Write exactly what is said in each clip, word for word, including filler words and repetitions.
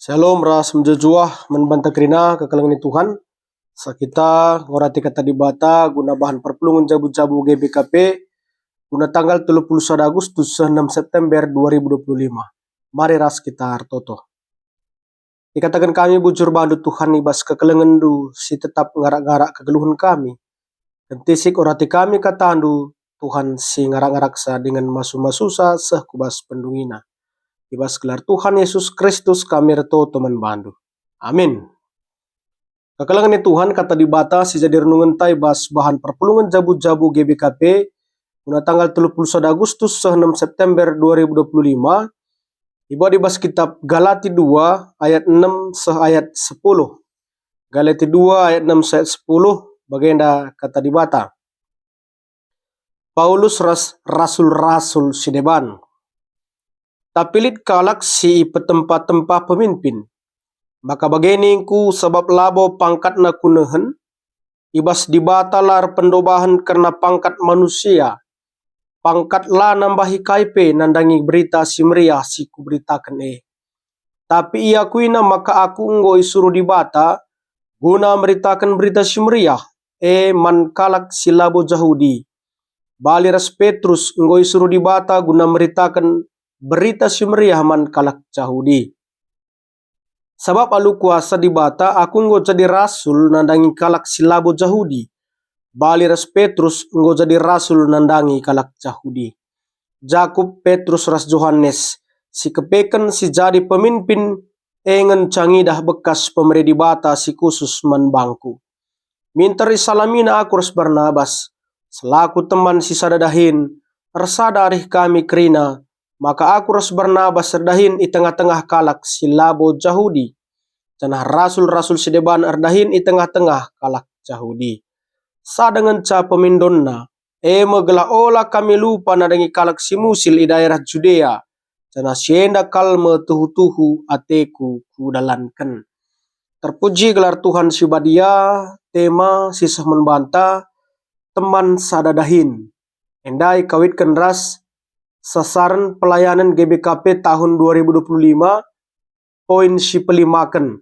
Shalom ras mejuah-juah man banta kerina kekelengen Tuhan. Sa kita ngorati Kata Dibata guna bahan perpulungen jabu-jabu G B K P guna tanggal telu puluh sada Agustus seh enam September dua ribu dua puluh lima. Mari ras kita ertoto. Ikataken kami bujur bandu Tuhan i bas kekelengenndu si tetap ngarak-ngarak kegeluhen kami. Kentisik orati kami katandu, Tuhan si ngarak-ngaraksa dingen masu-masusa seh ku bas pendungina. I bas gelar Tuhan Yesus Kristus kami ertoto man bandu. Amin. Kekelengen Tuhan, Kata Dibata si jadi renungenta i bas bahan perpulungen jabu-jabu G B K P guna tanggal telu puluh sada Agustus seh enam September dua ribu dua puluh lima, ibuat i bas kitab Galati dua ayat enam seh ayat sepuluh. Galati dua ayat enam seh ayat sepuluh, bagenda Kata Dibata. Paulus ras rasul-rasul si deban. Tapi lit kalak si ipetempa-tempa peminpin. Maka bage ningku, sabap labo pangkatna kunehen, i bas Dibata la erpendobahen kerna pangkat manusia. Pangkat la nambahi kai pe nandangi Berita Si Meriah si kuberitaken e. Tapi iakuina maka aku enggo isuruh Dibata guna meritaken Berita Si Meriah e man kalak si labo Jahudi. Bali ras Petrus enggo isuruh Dibata guna meritaken Berita Si Meriah man kalak Jahudi. Sabap alu kuasa Dibata aku enggo jadi rasul nandangi kalak si labo Jahudi, bali ras Petrus enggo jadi rasul nandangi kalak Jahudi. Jakup, Petrus ras Johanes, si kepeken si jadi peminpin, e ngenca ngidah bekas pemere Dibata si khusus man bangku. Minter isalamina aku ras Barnabas, selaku teman si sada dahin, ersada arih kami kerina, maka aku ras Barnabas erdahin i tengah-tengah kalak si labo Jahudi, janah rasul-rasul si deban erdahin i tengah-tengah kalak Jahudi. Sada ngenca pemindonna, e me gelah ola kami lupa nandangi kalak si musil i daerah Judea, janah si enda kal me tuhu-tuhu ateku kudalanken. Terpuji gelar Tuhan si Badia, tema si seh man banta, teman sada dahin. Enda ikawitken ras sasaran pelayanan G B K P tahun dua ribu dua puluh lima, poin si pelimaken.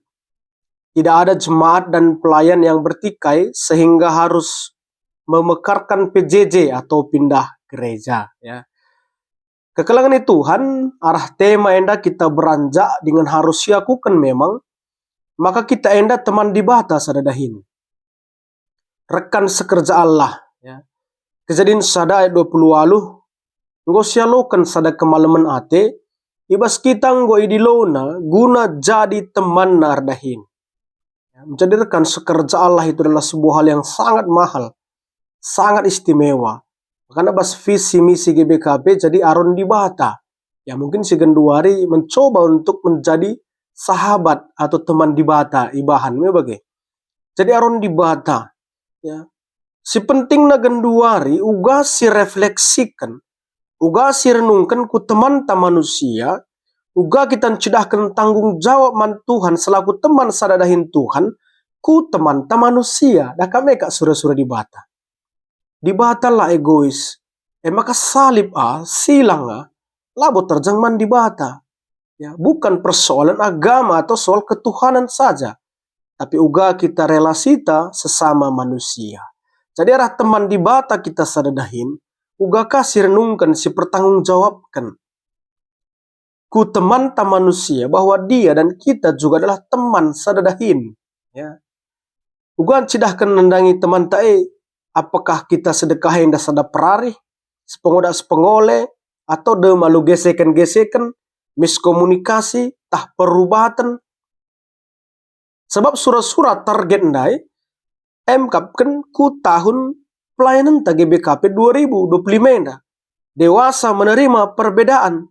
Tidak ada jemaat dan pelayan yang bertikai sehingga harus memekarkan P J J atau pindah gereja, ya. Kekelengen Tuhan, arah tema enda kita beranjak dengan harus siakuken memang, maka kita enda teman Dibata sada dahin. Rekan sekerja Allah, ya. Kejadin sada ayat dua puluh waluh, enggo sialoken sada kemalemen ate, i bas kita enggo idilona guna jadi temanna erdahin. Ya, menjadi rekan sekerja Allah itu adalah sebuah hal yang sangat mahal, sangat istimewa. Makanya bas visi misi G B K P jadi aron Dibata. Ya, mungkin si genduari mencoba untuk menjadi sahabat atau teman Dibata, ibahan me bage. Jadi aron Dibata, ya. Si pentingna genduari uga si refleksiken, uga si renungken ku temanta manusia, uga kita ncidahken tanggung jawab man Tuhan selaku teman sada dahin Tuhan, ku temanta manusia, dah kami kak sura-sura Dibata. Dibata la egois, e maka salib a, silang a, labo terjeng man Dibata. Ya, bukan persoalan agama atau soal ketuhanan saja, tapi uga kita relasita sesama manusia. Jadi arah teman Dibata kita sada dahin, uga ka si renungken, si pertanggungjawabken ku temanta manusia bahwa dia dan kita juga adalah teman sada dahin. Ya. Uga ncidahken nandangi temanta e, apakah kita sedekah enda sada perarih, sepengoda sepengole, atau dem alu geseken-geseken, miskomunikasi, tah perubaten? Sebab sura-sura target ndai emkapken ku tahun pelayanenta G B K P dua ribu dua puluh lima enda. Dewasa menerima perbedaan.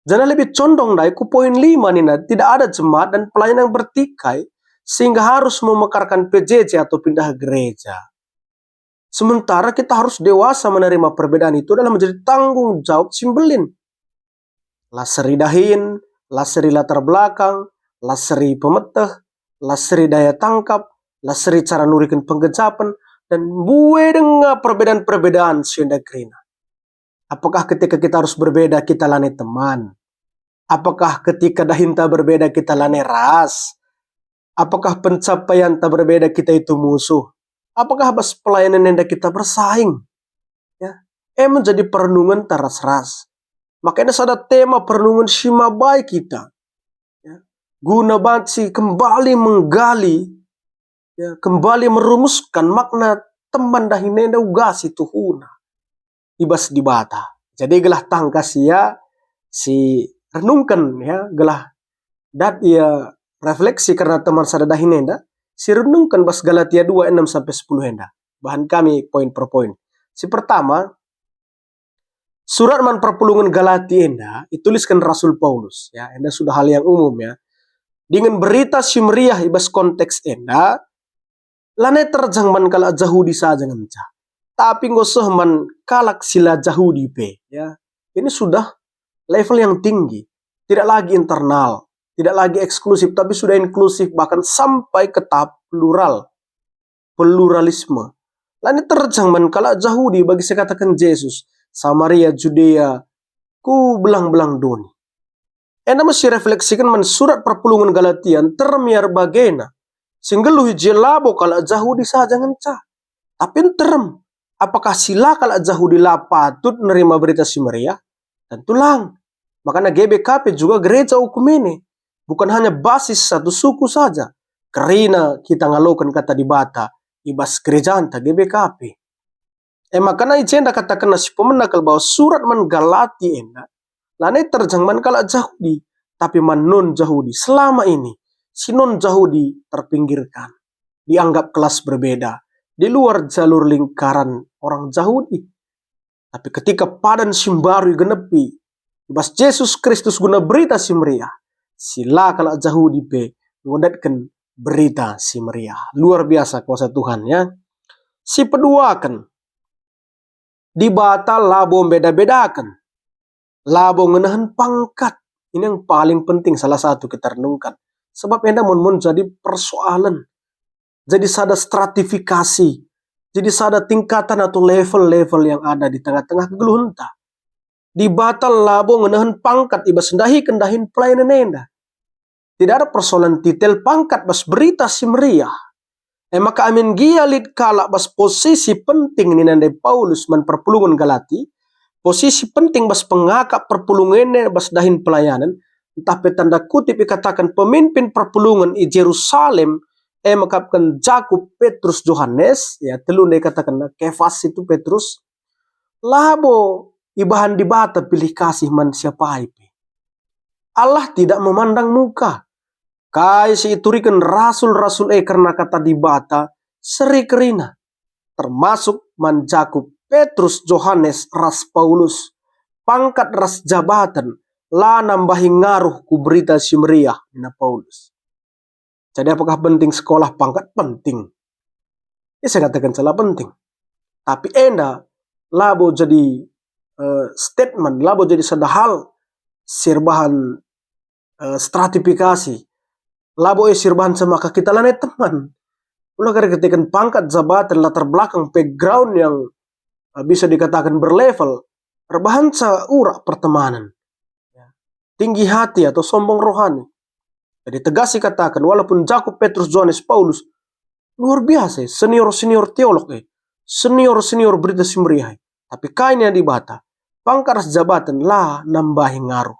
Janah lebih condong ndai ku poin lima nina, tidak ada jemaat dan pelayan yang bertikai sehingga harus memekarkan P J J atau pindah gereja. Sementara kita harus dewasa menerima perbedaan itu adalah menjadi tanggung jawab si mbelin. La seri dahin, la seri latar belakang, la seri pemeteh, la seri daya tangkap, la seri cara nuriken penggejapen, dan mbue denga perbedaan-perbedaan si enda kerina. Apakah ketika kita harus berbeda, kita lanai teman? Apakah ketika dahinta berbeda kita lanai ras? Apakah pencapaianta berbeda kita itu musuh? Apakah bas pelayanan enda kita bersaing? Ya, e menjadi perenungenta ras-ras. Maka enda sada tema perenungen si mabai kita. Ya. Guna banci kembali menggali, ya, kembali merumuskan makna teman dahin enda uga si tuhuna i bas Dibata. Jadi gelah tangkas ia si renungken, ya, gelah dat ia refleksi kerna teman sada dahin enda, si renungken bas Galatia dua enem sampai sepuluh enda. Bahan kami poin per poin. Si pertama, surat man perpulungen Galati enda itulisken Rasul Paulus, ya, enda sudah hal yang umum, ya. Dingen Berita Si Meriah i bas konteks enda lanai terjang man kalak Jahudi saja ngenca, tapi enggo seh man kalak si la Jahudi pe, ya. Ini sudah level yang tinggi, tidak lagi internal, tidak lagi eksklusif, tapi sudah inklusif, bahkan sampai ke tahap plural, pluralisme. Lanai terjang man kalak Jahudi bagi si kataken Jesus, Samaria, Judea, ku belang-belang doni. Enda me si refleksiken man surat perpulungen Galatia nterem ia erbagena. Si nggeluh i je labo kalak Jahudi saja ngenca, tapi nterem. Apakah si la kalak Jahudi la patut nerima Berita Si Meriah? Tentu lang. Makana G B K P juga gereja ukumene, bukan hanya basis satu suku saja. Kerina kita ngaloken kata Dibata i bas gerejanta G B K P. E maka i jenda katakenna si pemena kal bahwa surat man Galati enda lanai terjang man kalak Jahudi, tapi man non-Jahudi. Selama ini, si non-Jahudi terpinggirkan, dianggap kelas berbeda, di luar jalur lingkaran orang Jahudi. Tapi ketika padan si mbaru igenepi i bas Jesus Kristus guna Berita Si Meriah, si la kalak Jahudi pe nggo ndatken Berita Si Meriah. Luar biasa kuasa Tuhan, ya. Si peduaken, Dibata labo mbeda-bedaken, labo ngenehen pangkat. Ini yang paling penting, salah satu kita renungkan. Sebab enda mon-mon jadi persoalan, jadi sada stratifikasi, jadi sada tingkatan atau level-level yang ada di tengah-tengah kegeluhenta. Dibata labo ngenehen pangkat i bas ndahiken dahin pelayanen enda. Tidak ada persoalan titel pangkat bas Berita Si Meriah. E maka amin gia lit kalak bas posisi penting nina ndai Paulus man perpulungen Galati, posisi penting bas pengakap perpulungen e bas dahin pelayanen, ntah pe tanda kutip ikataken pemimpin perpulungen i Jerusalem, e mekapken Jakup, Petrus, Johanes, ya, telu ndai ikatakenna, Kefas itu Petrus, labo ibahan Dibata pilih kasih man siapai pe. Allah tidak memandang muka. Kai si ituriken rasul-rasul e kerna kata Dibata seri kerina, termasuk man Jakup, Petrus, Johanes, ras Paulus. Pangkat ras jabaten la nambahi ngaruh ku Berita Si Meriah, nina Paulus. Jadi apakah penting sekolah pangkat? Penting. Ya, saya katakan salah penting. Tapi enda labo jadi, eh, statement, labo jadi sada hal si erbahan, eh, stratifikasi. Labo e si erbahan semaka kita lanai teman. Ula kari kataken pangkat, jabatan, latar belakang, background yang, eh, bisa dikatakan berlevel, erbahanca urak pertemanan. Ya. Tinggi hati atau sombong rohani. Jadi tegas ikatakan, walaupun Jakup, Petrus, Johanes, Paulus, luar biasa, senior-senior teolog e, senior-senior Berita Si Meriah e. Tapi kai nina Dibata? Pangkat ras jabaten la nambahi ngaruh.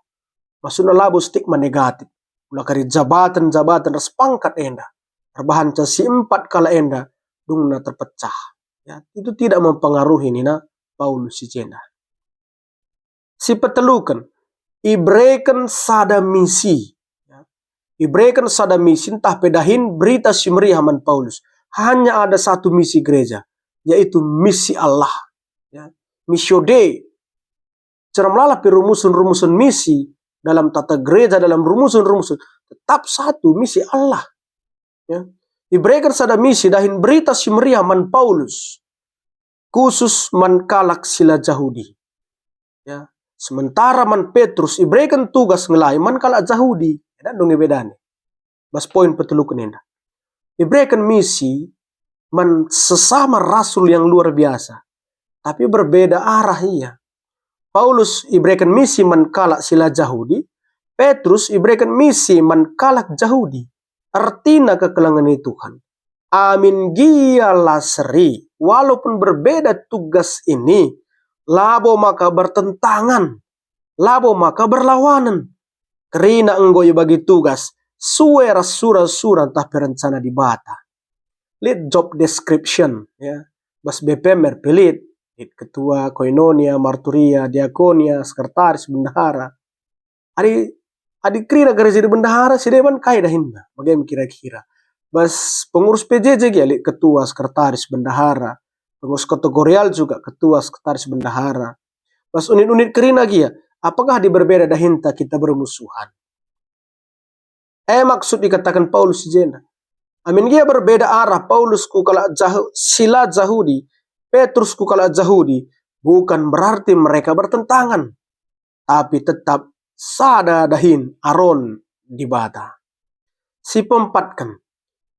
Maksudna labo stigma negatif. Ula kari jabaten-jabaten ras pangkat enda, erbahanca si empat kalak enda dungna terpecah. Ya, itu tidak mempengaruhi nina Paulus si jenda. Si peteluken, ibereken sada misi. Ya. Ibereken sada misi, ntah pe dahin Berita Si Meriah man Paulus. Hanya ada satu misi gereja, yaitu misi Allah. Ya. Missio Dei. Cara melala pe rumusen-rumusen misi dalam tata gereja, dalam rumusen-rumusen, tetap satu, misi Allah. Ya. Ibereken sada misi dahin Berita Si Meriah man Paulus, khusus man kalak si la Jahudi. Ya. Sementara man Petrus ibereken tugas ngelai man kalak Jahudi. Enda dong ibedani. Bas poin peteluken enda. Ibereken misi man sesama rasul yang luar biasa, tapi berbeda arah ia. Paulus ibereken misi man kalak si la Jahudi, Petrus ibereken misi man kalak Jahudi, ertina kekelengen ni Tuhan. Amin gia la seri, walaupun berbeda tugas ini, labo maka bertentangan, labo maka berlawanen. Kerina enggo ibagi tugas sue ras sura-sura ntah pe rencana Dibata. Lit job description, ya. Bas B P M R P lit, lit ketua, koinonia, marturia, diakonia, sekretaris, bendahara. Adi, adi kerina kari jadi bendahara, si deban kai dahinna? Bage me kira-kira. Bas pengurus P J J gia lit ketua, sekretaris, bendahara. Pengurus kategorial juga ketua, sekretaris, bendahara. Bas unit-unit kerina gia, apakah adi berbeda dahinta kita bermusuhan? E maksud dikataken Paulus si jenda. Amin gia berbeda arah Paulus ku kalak Jahu-, si la Jahudi, Petrus ku kalak Jahudi, bukan berarti mereka bertentangan, tapi tetap sada dahin aron Dibata. Si peempatken,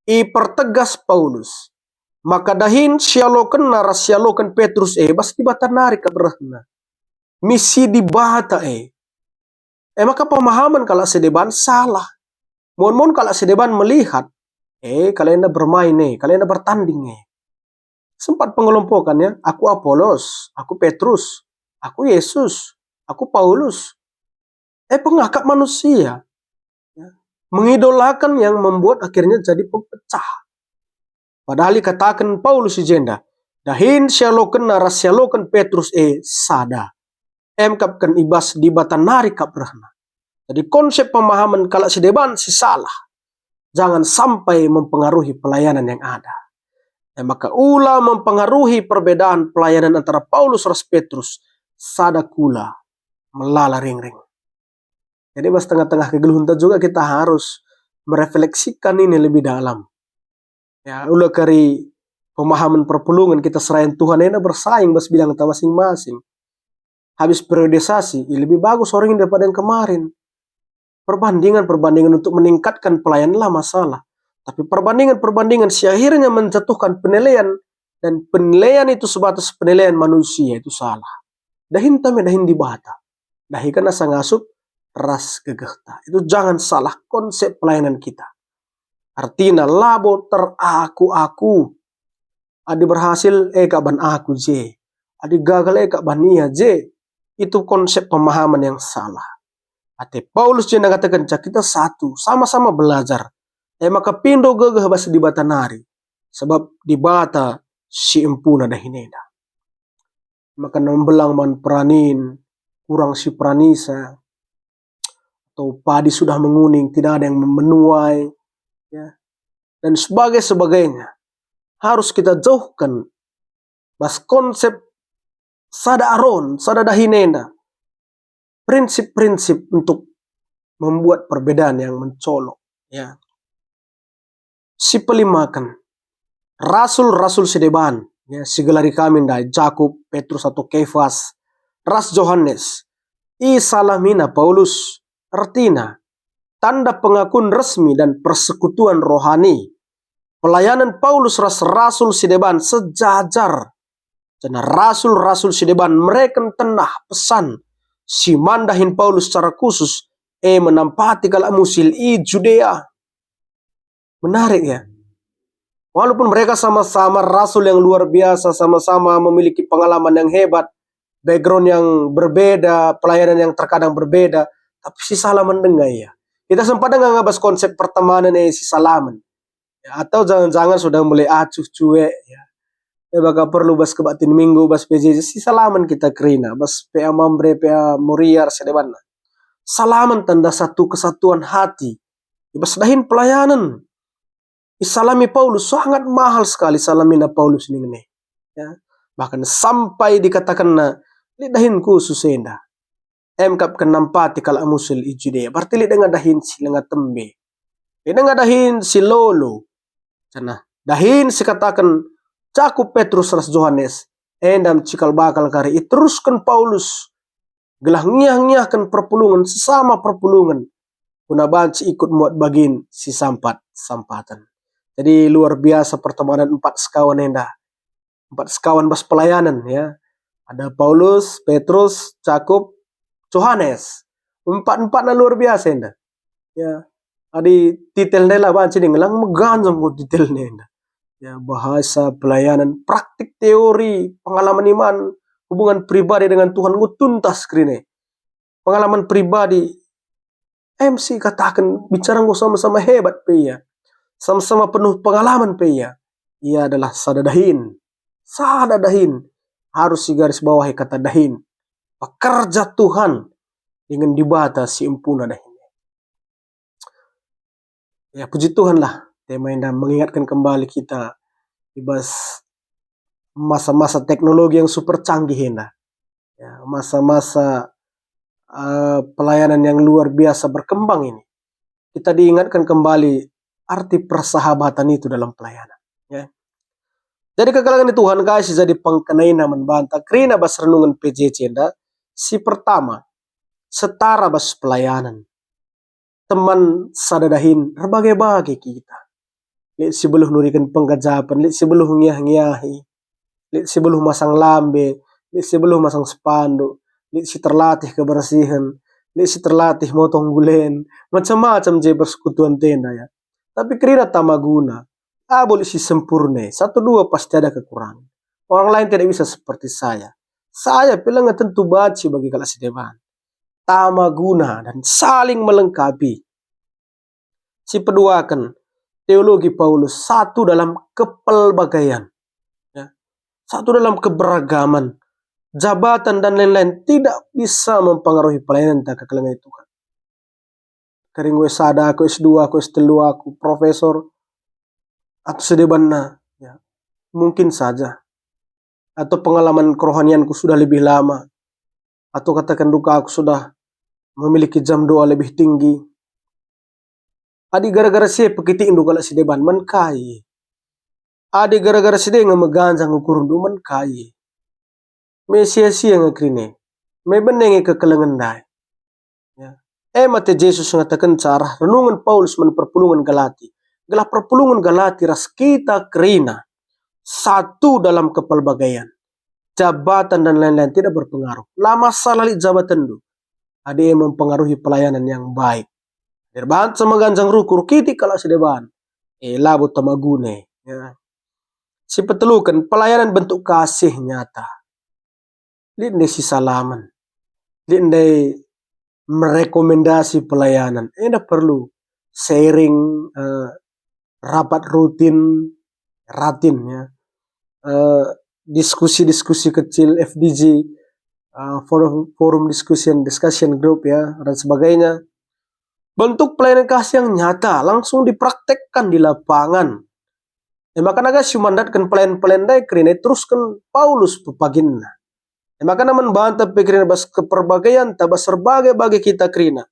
ipertegas Paulus maka dahin sialokenna ras sialoken Petrus e bas Dibata nari kap rehna. Misi Dibata e. E maka pemahaman kalak si deban salah. Mon-mon kalak si deban melihat, e, kalenda bermain e, kalenda bertanding e. Sempat pengelompokan, ya, aku Apolos, aku Petrus, aku Yesus, aku Paulus. E, pengakap manusia. Ya. Mengidolakan yang membuat akhirnya jadi pempecah. Padahal ikataken Paulus i jenda, dahin sialokenna ras sialoken Petrus e sada. Emkapken i bas Dibata nari kap rehna. Jadi konsep pemahaman kalak si deban si salah. Jangan sampai mempengaruhi pelayanan yang ada. E maka ula mempengaruhi perbedaan pelayanan antara Paulus ras Petrus, sada kula, melala ringring. Jadi bas tengah-tengah kegeluhenta juga kita harus merefleksikan ini lebih dalam. Ya, ula kari pemahaman perpulungen kita serayan Tuhan enda bersaing bas bidangta masing-masing. Habis periodisasi, ya lebih bagus orang ini daripada yang kemarin. Perbandingan-perbandingan untuk meningkatkan pelayananlah masalah. Tapi perbandingan-perbandingan si akhirnya menjatuhkan penilaian, dan penilaian itu sebatas penilaian manusia, itu salah. Dahinta me dahin Dibata. Dahiken asa ngasup ras gegehta. Itu jangan salah konsep pelayanan kita. Artina labo teraku-aku. Adi berhasil, e kap ban aku je. Adi gagal, e kap ban ia je. Itu konsep pemahaman yang salah. Ate Paulus je ngatakenca kita satu, sama-sama belajar. E maka pindo gegeh bas Dibata nari. Sebab Dibata si empuna dahin enda. Maka mbelang man peranin, kurang si peranisa, atau padi sudah menguning, tidak ada yang menuai, ya, dan sebagainya. Harus kita jauhkan bas konsep sada aron, sada dahin enda. Prinsip-prinsip untuk membuat perbedaan yang mencolok, ya. Sipelimaken, rasul-rasul si deban, ya, sigelari kami ndai Jakup, Petrus atau Kefas, ras Johanes. Isalamina Paulus, ertina tanda pengakun resmi dan persekutuan rohani. Pelayanan Paulus ras rasul si deban sejajar. Janah rasul-rasul si deban mereken tenah pesan si man dahin Paulus secara khusus, e me nampati kalak musil i Judea. Menarik, ya. Walaupun mereka sama-sama rasul yang luar biasa, sama-sama memiliki pengalaman yang hebat, background yang berbeda, pelayanan yang terkadang berbeda, tapi si salamen denga ia. Kita sempat denga ngabas konsep pertemanan, eh, si salamen. Ya, atau jangan-jangan sudah mulai acuh cuek, ya. Ya, maka perlu bas kebaktin minggu, bas P J J, si salamen kita kerina, bas P A Mamre, P A Muriar, sedebanna. Salamen tanda satu kesatuan hati. Bas dahin pelayanan. Isalami Paulus, sangat mahal sekali salamina Paulus ningene. Ya. Bahkan sampai dikatakenna, "Lit dahin khusus enda." Emkap ke nampati kalak musil i Judea. Berarti lit denga dahin si lenga tembe. Lit denga dahin si lolo. Janah dahin si kataken Jakup, Petrus ras Johanes, enda me cikal bakal kari iterusken Paulus gelah ngiah-ngiahken perpulungen sesama perpulungen, guna banci ikut muat bagin si sampat-sampaten. Jadi luar biasa pertemanan empat sekawan enda. Empat sekawan bas pelayanan, ya. Ada Paulus, Petrus, Jakup, Johanes. Empat-empatna luar biasa enda. Ya, adi titel ndai la banci ding, lang meganjang ku titel ndai enda. Ya, bahasa, pelayanan, praktik, teori, pengalaman iman, hubungan pribadi dengan Tuhan enggo tuntas kerina. Pengalaman pribadi, M C kataken bicara enggo sama-sama hebat pe ia. Sama-sama penuh pengalaman pe ia. Ia adalah sada dahin. Sada dahin. Harus igarisbawahi kata dahin. Pekerja Tuhan dengan Dibata si empuna dahin. Ya, puji Tuhan lah, tema enda mengingatkan kembali kita i bas masa-masa teknologi yang super canggih enda. Ya, masa-masa, eh, pelayanan yang luar biasa berkembang ini. Kita diingatkan kembali arti persahabatan itu dalam pelayanan. Ya. Jadi kekelengen Tuhan, kai si jadi pengkenaina man banta kerina bas renungen P J C enda? Si pertama, setara bas pelayanan. Teman sada dahin erbage-bage kita. Lit si beluh nuriken penggejapen, lit si beluh ngiah-ngiahi, lit si beluh masang lambe, lit si beluh masang spanduk, lit si terlatih kebersihen, lit si terlatih motong gulen, macam-macam je persekutuan tenda, ya. Tapi kerina tama guna, abo lit si sempurna, satu dua pasti ada kekurangan. Orang lain tidak bisa seperti saya. Saya pe langa tentu banci bagi kalak si deban. Tama guna dan saling melengkapi. Si peduaken, teologi Paulus, satu dalam kepelbagaian. Ya. Satu dalam keberagaman. Jabatan dan lain-lain tidak bisa mempengaruhi pelayanan ta kekelengen Tuhan. Kari enggo S sada aku, S dua aku, S telu aku, profesor, atau sedebanna, ya, mungkin saja. Atau pengalaman kerohanianku sudah lebih lama, atau kataken duka aku sudah memiliki jam doa lebih tinggi. Adi gara-gara si e pekitikndu kalak si deban, man kai? Adi gara-gara si e nge meganjang ukurndu, man kai? Me sia-sia nge kerina e, me bene nge kekelengen ndai. Ya. E mate Jesus ngatakenca arah renungen Paulus man perpulungen Galati, gelah perpulungen Galati ras kita kerina satu dalam kepelbagaian. Jabatan dan lain-lain tidak berpengaruh. La masalah lit jabatenndu, adi e mempengaruhi pelayanan yang baik. Erbanca meganjang rukur kitik kalak si deban, e labo tama guna. Ya. Si peteluken, pelayanan bentuk kasih nyata. Lit ndai si salamen, lit ndai merekomendasi pelayanan, enda perlu sharing, eh, rapat rutin, ratin, ya. Eh, diskusi-diskusi kecil F D G, eh, forum, forum discussion, discussion group, ya, dan sebagainya. Bentuk pelayanan kasih yang nyata langsung dipraktekkan di lapangan. E maka naga si mandatken pelayan-pelayan ndai kerina terusken Paulus pepaginna. E maka namen banta pe kerina bas keperbagaianta, bas erbage-bage kita kerina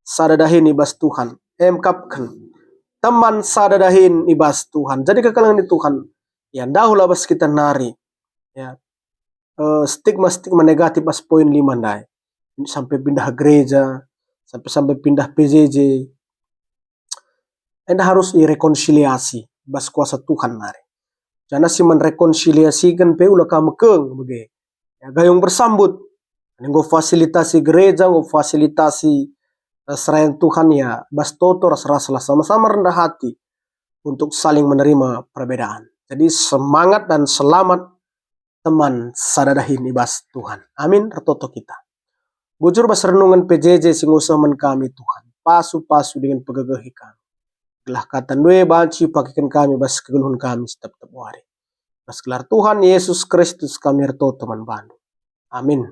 sada dahin i bas Tuhan. Emkapken teman sada dahin i bas Tuhan. Jadi kekelengen Tuhan, ya, ndahulah bas kita nari. Ya. Eh, stigma-stigma negatif bas poin lima ndai. Sampai pindah gereja, sampai-sampai pindah P J J. Enda harus irekonsiliasi bas kuasa Tuhan nari. Janah si menrekonsiliasiken pe ula ka mekeng bage. Ya, gayung bersambut. Enggo fasilitasi gereja, enggo fasilitasi, eh, serayan Tuhan, ya, bas toto ras raslah sama-sama rendah hati untuk saling menerima perbedaan. Jadi semangat dan selamat teman sada dahin i bas Tuhan. Amin, ertoto kita. Bujur bas renungen P J J si ngusah man kami, Tuhan. Pasu-pasu dingen pegegehi kami. Gelah kata ndai banci ipakiken kami bas kegeluhen kami setep-tep wari. Bas gelar Tuhan Yesus Kristus kami ertoto man bandu. Amin.